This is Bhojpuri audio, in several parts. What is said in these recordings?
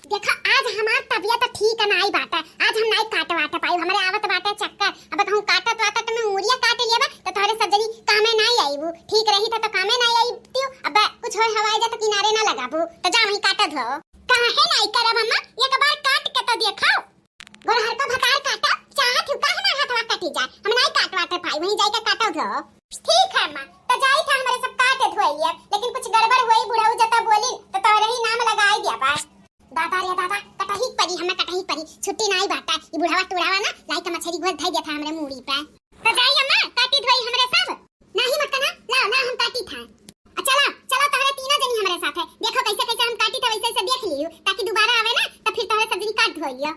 देखा आज हमार तबीयत ठीक नाई बाटा, आज हम नाई काट वाट पाई, हमारे आवत बाटे चक्कर। अब कहूं काटत वाटत में उंगलियां काट लिया बा तो तोहरे सब जनी कामे नाई आईबू, ठीक रही था तो कामे नाई आईबू। अब कुछ होए हवाई जा तो किनारे ना लगाबू, तो जा वहीं काटत हो। काहे नाई करब अम्मा, एक बार काट के तो देखाओ। गोरहर का भतार काटा चाहत हूं का हमार हाथवा कटी जाए, हम नाई काट वाट पाई, वहीं जाई के काटत हो। ठीक है अम्मा, तो जाई था हमारे सब काट धोई लिया, लेकिन कुछ गड़बड़ हुई बुढ़ऊ जता बोली तो तोहरे ही नाम लगाई दिया बा। दादा रे दादा कटही परी, हमें कटही परी छुट्टी नहीं बाटा, ई बुढ़ावा टुड़ावा ना लाई के मछली गोल धई दिया था हमरे मूड़ी पे। तो जाई अम्मा काटी धोई हमरे सब नहीं मत कना, लाओ ना हम काटी था। चलो चलो तोहरे तीनों जनी हमरे साथ है, देखो कैसे कैसे हम काटी था वैसे वैसे देख लियो, ताकि दोबारा आवे ना तो फिर तोहरे सब जनी काट धोई लियो।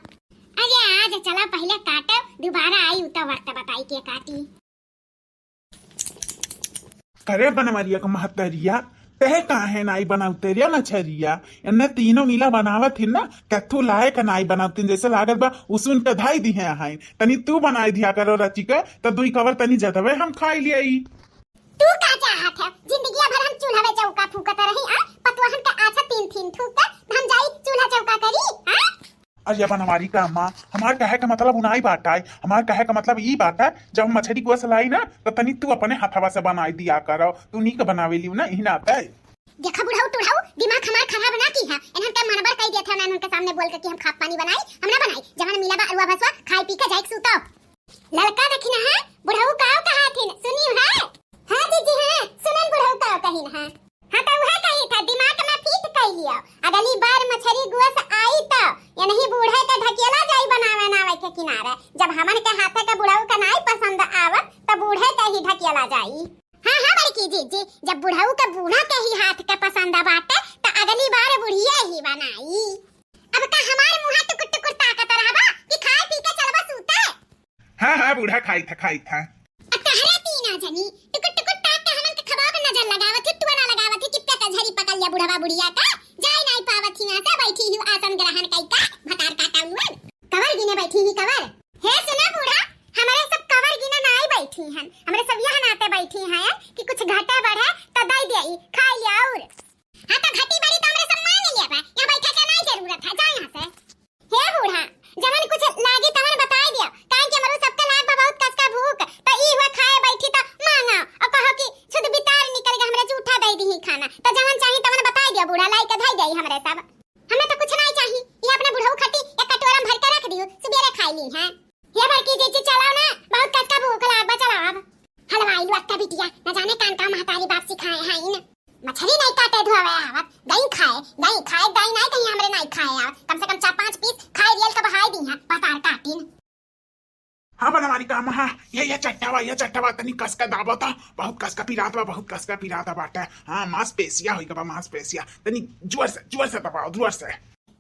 अरे आज चलो पहले काटो, दोबारा आई उता वक्त बताई के काटी। करे बनवरिया का महतरिया तह काहे नाई बनाउते रे मछरिया, एन्ने तीनों मिला बनावत हिन ना कत्थू लाए का नाई बनावतिन, जैसे लागत बा उसुन के धाई दी है हाइन। तनी तू बनाई दिया करो रची के त दुई कवर तनी जतवे हम खाई लियाई। तू का चाहत है जिंदगी भर हम चूल्हा चौका फूकत रही आ पतवाहन के आछा तीन तीन ठूक हम जाई चूल्हा चौका करी आ? अरे अपन हमारी का अम्मा, हमार कहे का मतलब उनाई बात है, हमार कहे का मतलब ई बात है जब मछली को लाई ना तो तनी तू अपने हाथवा से बनाई दिया करो, तू नीक बनावेली ना इही ना आता है। देखा बुढ़ाऊ टुढ़ाऊ दिमाग हमार खराब ना की है, इन्हन के मनबर कह दिया था ना उनके सामने बोल के कि हम खाप पानी बनाई हम ना बनाई, जवन मिला बा अरुआ भसवा खाई पी के जाई सुतो। लड़का देखी ना है बुढ़ाऊ काव कहा थिन सुनियो है? हां जीजी हां सुनन बुढ़ाऊ काव कहिन हां। हां त उहे कही था दिमाग में फिट कह लियो, अगली बार मछली गुआ आई त या नहीं बूढ़े के ढकेला जाई बनावे नावे के किनारे, जब हमन के हाथे के बुढ़ाऊ का नाई पसंद आवत त बूढ़े के ही ढकेला जाई। हां हां बड़की जी जी जब बुढ़ाऊ का बूढ़ा के ही हाथ के पसंद बाटे त अगली बार बुढ़िया ही बनाई। अब का हमार मुंह टुकुर टुकुर ताकत रहबा कि खाए पी के चलबा सूते? हां हां बूढ़ा खाई था खाई था। तहरे तीना जनी टुकुर टुकुर ताक के हमन के खबा के नजर लगावत ही टुआ ना लगावत ही कि पेट झरी पकड़ लिया बुढ़वा बुढ़िया का जाई नहीं पावत ही से बैठी ही आसन ग्रहण कई का भतार काटा उन कवर गिने बैठी ही कवर। हे सुना बूढ़ा हमारे सब कवर गिने ना आई बैठी हन, हमरे सब यह नाते बैठी हैं कि कुछ घटे बढ़े तो दई देई खाई लिया और। हां तो घटी बढ़ी तो हमरे सब मान लिया बा, यहां बैठे के नहीं जरूरत है, जा यहां से। हे बूढ़ा जवन कुछ लागी तवन बताई दिया, काहे कि हमरो सबके लाग बा बहुत कसका भूख, त ई हुआ खाए बैठी त मांगा और कहो कि शुद्ध बितार निकल गया हमरे झूठा दई दीही खाना, त जवन चाही तवन बताई दिया बूढ़ा लाई के धई देई हमरे सब। हमें तो कुछ नहीं चाहिए, ये अपने बुढ़ऊ खटी एक कटोरा में भर के रख दियो सुबेरे खाई ली है। हे बड़की जीजी चलाओ ना बहुत कसका भूख लाग बा चलाओ अब। हलवाई लो अक्का बिटिया न जाने कान का महतारी बाप सिखाए हैं इन, मछली नहीं काटे धोवे आवत दही खाए दही खाए दही नहीं कहीं हमरे नहीं खाए आवत, कम से कम 4-5 पीस खाए रियल का बहाई दी है पतार काटिन। हाँ बनवारी का हाँ ये चट्टावा तनी कसका दाबो था, बहुत कसका पिरात बा, बहुत कसका पिरात बाटा। हाँ मांसपेशियां होई गबा मांसपेशियां, तनी जोर से दबाओ जोर से।